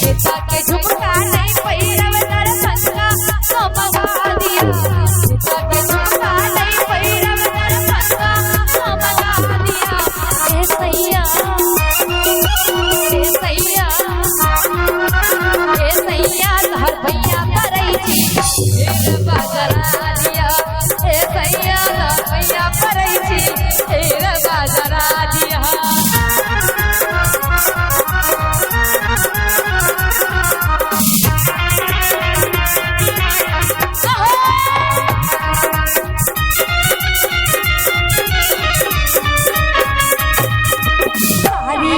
नेता के झुमका नहीं पहिरब दरभंगा तो मंगा दिया। नेता के झुमका नहीं पहिरब दरभंगा तो मंगा दिया। ए सैया, ए सैया, ए सैया तोहर भैया परै छी हीर बाजरा दिया। ए सैया तोहर भैया परै छी हीर बाजरा दिया। सारी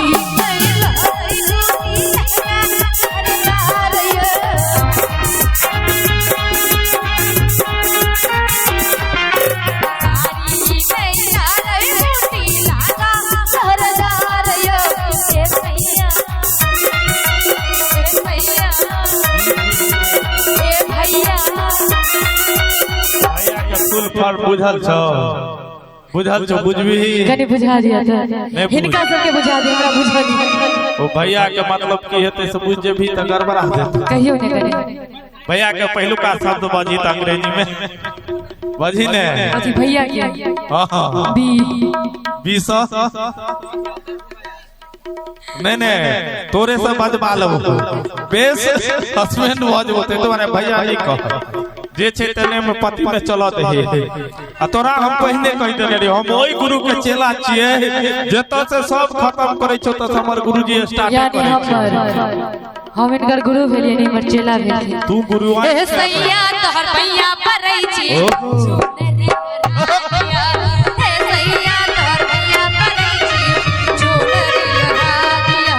भैया के फुल फॉर्म बुझल छौ? बुझल छौ? बुझबही? कनी बुझा दिया था। नहीं बुझ। हिनका सबके बुझा दिया, हमरा बुझल नहीं। ओ भैया के मतलब की हेतै से बुझ जेबही तऽ गड़बड़ा जेतै। कहियो नहीं करी। भैया के पहिलुका शब्द बजी तऽ अंग्रेजी में बजी ने। अथी भैया के हाँ। बी। बीस नहीं नहीं, तोरे से बजबा लेबो बेस हस्बैंड बजबो ते तोरे भैया नहीं कह जे छै तने में पति में चलत हे। आ तोरा हम पहिने कहि देने रही, हम ओहि गुरु के चेला छियै जतऽ से सब खत्म करै छौ तऽ हमर गुरुजी स्टार्ट यानी करै छै। हम हिनकर गुरु भेलियै, हमर चेला भेलियै। तू गुरु आ। ए सैया तोहर भैया परै छी। ओहो। ए सैया तोहर भैया परै छी चुनरी दिया।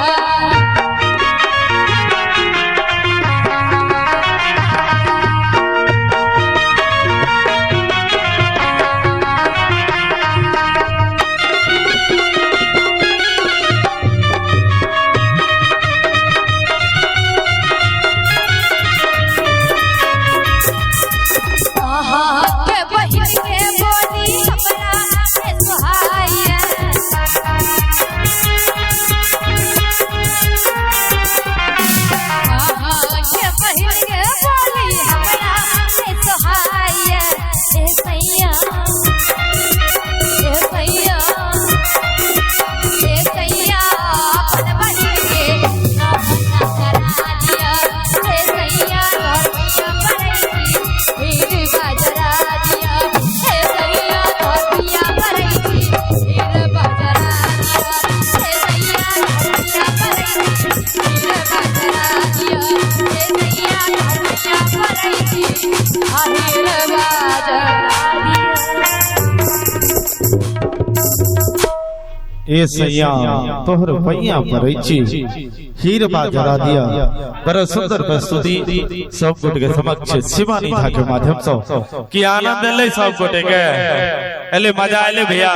आहा के बहिन के बोली हमरा के सुहाइया। आहा के बहिन के बोली हमरा के सुहाइया। ए सैया, ए सैया, ए सैया अपन बहिन के गहना करा दिया। ए सैया तोहर भैया परै छी हीर बाजरा दिया। ए सैया तोहर भैया परै छी हीर बाजरा दिया। ए सैया तोहर भैया परै छी हीर बाजरा दिया। ए सैया तोहर भैया परै छी हीर बाजरा दिया। ए सैया तोहर पैया परै छी हीर बाजरा दिया। बड़ा सुंदर प्रस्तुति सब गोटे के समक्ष शिवानी झा के माध्यम से। की आनंद एलै सब गोटे के? एलै मजा एलै भैया?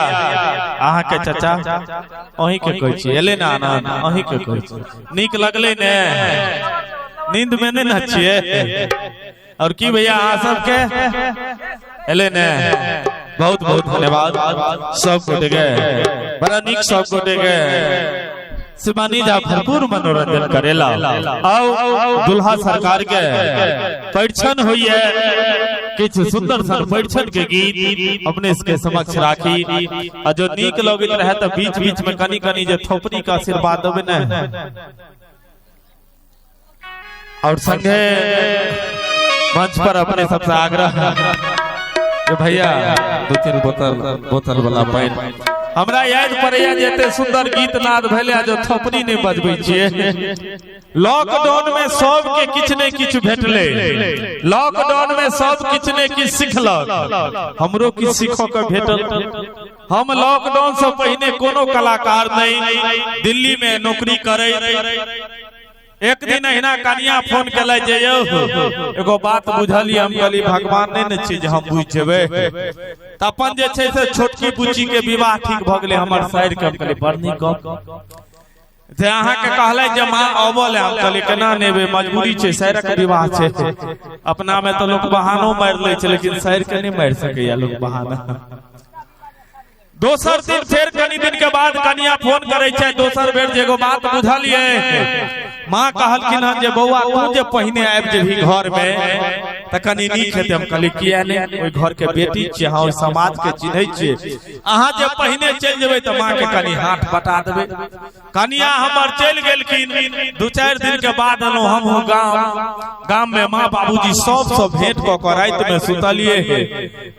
अहाँ के चाचा अहीं के कहै छी, एलै ने आनंद? अहीं के कहै छी, नीक लगलै ने? नींद में नहि ने छियै? और की भैया अहाँ सबके एलै ने? बहुत बहुत धन्यवाद सब गोटे के, बड़ा नीक सब गोटे के शिवानी झा भरपूर मनोरंजन करेला। आओ दुल्हा सरकार के परिछन होइए, किछु सुंदर सन परिछन के गीत अपने के समक्ष राखी। आ जो नीक लगैत रहे तऽ बीच बीच में कनी कनी जे थोपड़ी के आशीर्वाद देबै ने। और संगे मंच पर अपने सबसे आग्रह जे भैया दू तीन बोतल बोतल वाला पानि। हमरा याद पड़ैया जे एते सुंदर गीत नाद भेलै आ जो थोपड़ी नहि बजबै छियै। लॉकडाउन में सबके किछु ने किछु भेटलै, लॉकडाउन में सब किछु ने किछु सिखलक, हमरो किछु सीखऽ के भेटल। हम लॉकडाउन से पहिने कोनो कलाकार नहीं, दिल्ली में नौकरी करै। एक दिन अहिना कनिया फोन केलै जे यौ एगो बात बुझलियै। हम कहली भगवान नहि ने छी जे हम बुझि जेबै। तऽ अपन जे छै से छोटकी बुच्ची के विवाह ठीक भऽ गेलै हमर साइर के। हम कहली बड़ नीक गप जे अहाँके कहलै जे माँ अबल। हम कहली केना नहि एबै, मजबूरी छै, साइरक विवाह छै। अपना मे तऽ लोक बहानो मारि लै छै, लेकिन साइर के नहि मारि सकैया लोक बहाना। दोसर दिन फेर कनी दिन के बाद कनिया फोन करै छै दोसर बेर जे एगो बात बुझलियै। माँ कहलखिन हन जे बौआ तू जे पहिने आबि जेबही घर में तऽ कनि नीक हेतै। हम कहलियै किया नहि, ओहि घर के बेटी छियै, अहाँ ओहि समाज के चिन्है छियै, अहाँ जे पहिने चलि जेबै तऽ माँ के कनि हाथ बटा देबै। कनिया हमर चलि गेलखिन, 2-4 दिन के बाद एलहुँ हमहूँ गाम। गाम में माँ बाबूजी सबसँ भेंट कऽ कऽ राति में सुतलियै हे।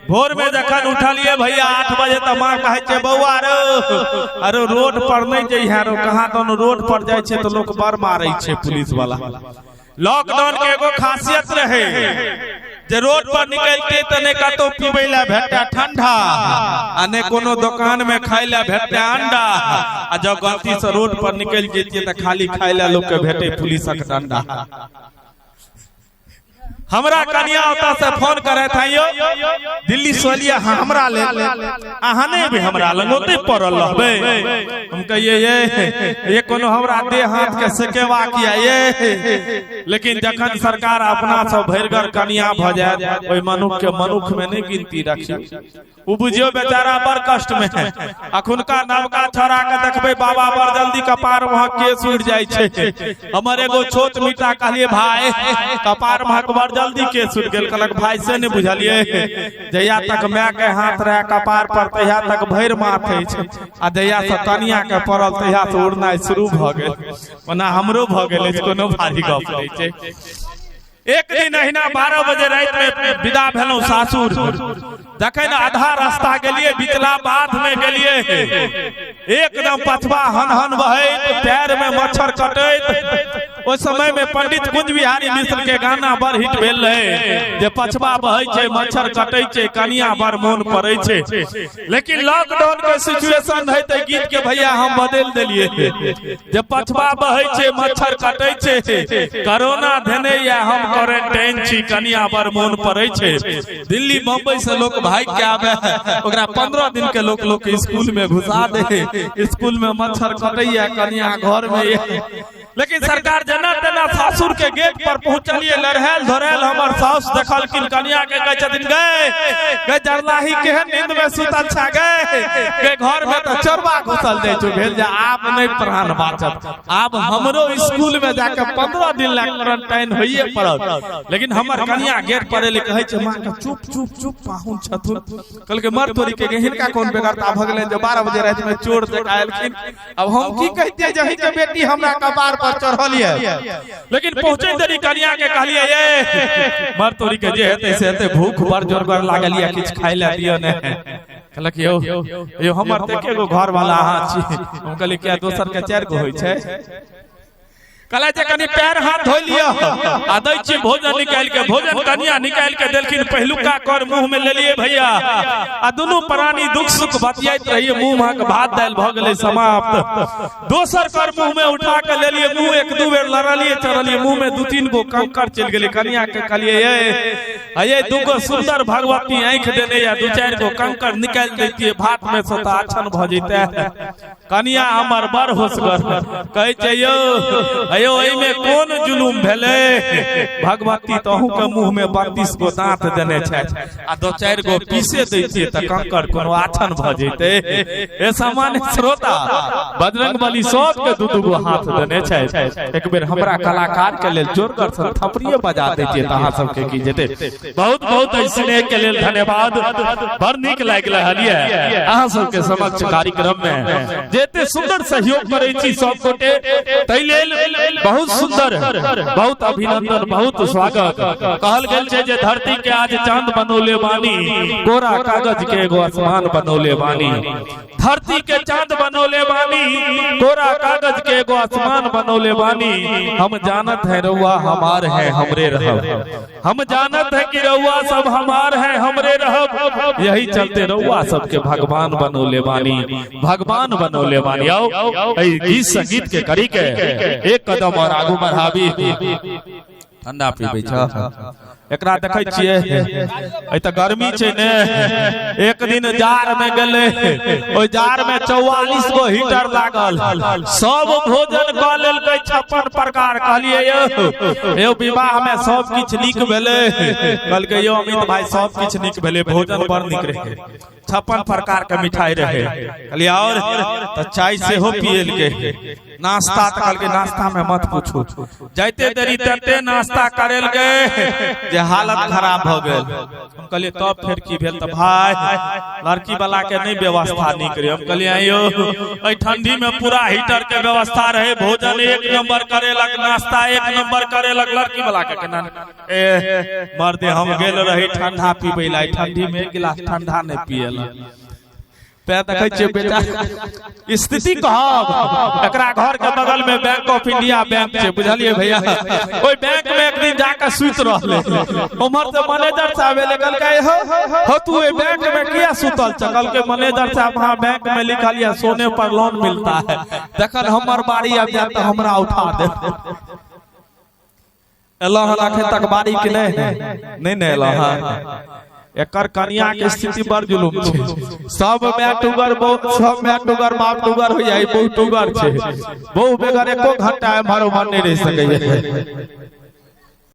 भोर में जखन उठलियै भैया 8 बजे तऽ माँ कहै छै बौआ रो अरे रोड पर नहि जइहे रो, कहाँ दोनो रोड पर जाइ छै तऽ लोक बड़ मारै छै पुलिस वाला। लॉकडाउन के एगो खासियत रहे जे रोड पर निकलते तऽ नहि कतौ पीबै लए भेटै ठंडा आ नहि कोनो दोकान में खाय लए भेटै अंडा, आ जब गलती से रोड पर निकलि जैतियै तऽ खाली खाय लए लोक के भेटै पुलिसक डंडा। हमरा कनिया ओतऽ से फोन करे था यो दिल्ली से एलियै अहाँ हमरा लेल, अहाँ नहि एबै हमरा लग, ओतै पड़ल रहबै। हम कहियै ये कोनो हमरा देह हाथ के सेकेवा किया ये। लेकिन जखन सरकार अपना सब भरिगर कनिया भऽ जायत ओहि मनुख के मनुख में नहि गिनती रखियौ, ओ बुझियौ बेचारा बड़ कष्ट में है। अखुनका नवका छोड़ा के देखबै बाबा बड़ जल्दी कपार वहां केस उड़ि जाइ छै। हमर एगो छोट मिटा कहलिए भाई कपार महक बड़ जल्दी केस उड़ि गेल। कहलक भाई से नहीं बुझलिए, जहिया तक my के हाथ रहे कपार पर तहिया तक भरि माथ अछि, आ जहिया से कनिया के पड़ल तहिया से उड़नाइ शुरू भऽ गेल। ओना हमरो भऽ गेल अछि, कोनो भारी गप नहि छै। एक दिन अहिना 12 बजे राति में विदा भेलहुँ सासुर। जखन आधा रास्ता गेलिए बिचला बाध में गेलिए, एकदम पछबा हन हन बहैत, पैर में मच्छर कटैत। ओहि समय में पंडित कुंज बिहारी मिश्र के गाना बड़ हिट भेल रहे जे पछबा बहै छै मच्छर कटै छै कनिया बड़ मोन पड़ै छै। लेकिन लॉकडाउन के सिचुएशन है तऽ गीत के भैया हम बदलि देलिए जे पछबा बहै छै मच्छर कटै छै कोरोना धेने या हम क्वारंटाइन छी कनिया बड़ मोन पड़ै छै। दिल्ली बम्बई से लोक भागि के आबे, ओकरा 15 दिन के लोक लोक स्कूल में घुसा दे, स्कूल में मच्छर कटैया कनिया घर में। लेकिन सरकार जेना तेना सासुर के गेट पर पहुंचलिए, लड़हैल धोड़ैल हमर साउस देखलखिन कनिया के, कहै छथिन गए गए जरलाही केहन नींद में सुतल छा गए गए घर में तऽ चोरबा घुसल जाइ छौ। भेल जे आब नहि प्राण बाँचत, आब हमरो स्कूल में जाके 15 दिन ला क्वारंटाइन होइए पड़त। लेकिन हमर कनिया गेट पर एलै, कहै छै माँ के चुप चुप चुप पाहुन छथुन। कहलकै मर तोरी के हिनका कोन बेगरता भऽ गेलनि जे 12 बजे राति में चोर जकाँ एलखिन। अब हम की कहतियै जे अहीं के बेटी हमरा कपार पर चढ़ल ये। लेकिन पहुंचे देरी कनिया के कहलियै ये मर तोरी के जे हेतै से हेतै, भूख बड़ जोरगर लागल ये, किछु खाइ लए दिअ ने। कहलक यौ यौ हमर तऽ एके गो घर वाला अहाँ छी। हम कहलियै किया दोसर के 4 गो होइ छै। कहला जे कनि पैर हाथ धो लिअ आ दै छी भोजन निकालि के। भोजन कनिया निकालि के देलखिन, पहिलुका कर मुंह में लेलिए भैया आ दुनू प्राणी दुख सुख बतियाइत रहिए, मुंह महक भात दालि भऽ गेलै समाप्त। दोसर कर मुंह में उठा के लेलिए, मुंह 1-2 बेर लड़लिए चढ़लिए, मुंह में 2-3 गो कंकड़ चलि गेलै। कनिया के कहलिए ये अये 2 गो सुंदर भगवती आँखि देने या 2-4 गो कंकड़ निकालि दैतिए भात में से तऽ आछन भऽ जैते। कनिया हमर बड़ होशगर कहै छै यौ अयो एहिमे कोन जुलुम भेलै, भगवती तऽ अहूँ के मुँह में 32 गो दांत देने छथि आ 2-4 गो पीसे दैतियै तऽ कंकड़ कोनो आछन भऽ जैतै। हे सामान्य श्रोता, बजरंग बली सबके 2-2 गो हाथ देने छथि। एक बेर हमरा कलाकार के लेल जोरगर से थपड़िए बजा दैतियै तऽ अहाँ सबके की जेतै। बहुत बहुत स्नेह के लेल धन्यवाद, बड़ नीक लागि रहल ये अहाँ सबके समक्ष कार्यक्रम में जे एते सुंदर सहयोग करै छी सब गोटे, ताहि लेल बहुत सुंदर, बहुत अभिनंदन, बहुत स्वागत। कहल गेल छै जे धरती के आज चांद बनौले बानी, कोरा कागज के एगो आसमान बनौले बानी। धरती के चांद बनौले बानी, कोरा कागज के एगो आसमान बनौले बानी। हम जानत है रउआ हमार है हमरे रहब, हम जानत है कि रउआ सब हमार है हमरे रहब, यही चलते रउआ सबके भगवान बनौले बानी, भगवान बनौले बानी। आओ एहि गीत संगीत के करी के एक कदम और आगू बढ़ाबी। ठंडा पीबै छ एकरा देखै छियै, एहि तऽ गर्मी छै ने। एक दिन जार में गेलै, ओहि जार में 44 गो हीटर लागल, सब भोजन कऽ लेलकै 56 प्रकार। कहलियै यौ यौ विवाह में सब किछु नीक भेलै? कहलकै यौ अमित भाई सब किछु नीक भेलै, भोजन बड़ नीक रहै, 56 प्रकार के मिठाई रहै। कहलियै और तऽ चाय सेहो पियलकै। नाश्ता तऽ कहलकै नाश्ता में मत पूछू। जाइते देरी तते नाश्ता करेलकै जे हालत खराब भऽ गेल। हम कहलियै तब फेर की भेल? तऽ भाय लड़की वाला के नहि व्यवस्था नीक रहे। हम कहलियै आइयो एहि ठंडी में पूरा हीटर के व्यवस्था रहे, भोजन एक नंबर करेलक, नाश्ता एक नंबर करेलक, लड़की वाला के केना ए मर्दे हम गेल रही ठंडा पीबै ला, ठंडी में एक गिलास ठंडा नहि पियलक। तें देखै छियै बेटा स्थिति कहब, एकरा घर के बगल में बैंक ऑफ इंडिया बैंक छै, बुझलियै भैया? ओहि बैंक में एक दिन जाके सुति रहलै। उम्हर से मैनेजर साहब एलै, कहलकै हो हो तू एहि बैंक में किया सुतल छ? कहलकै मैनेजर साहब वहाँ बैंक में लिखल यऽ सोने पर लोन मिलता है, जखन हमर बारी आबि जायत तऽ हमरा उठा देब। एलहुँ हन अखन तक बारी के नहि नहि ने एलहुँ हन। एकर कनिया के स्थिति बड़ जुलुम छै। सब माय टुगर बहु, सब माय टुगर बाप टुगर होइया, ई बहु टुगर छै। बहु बगैर एको घंटा एम्हर उम्हर नहि रहि सकैया।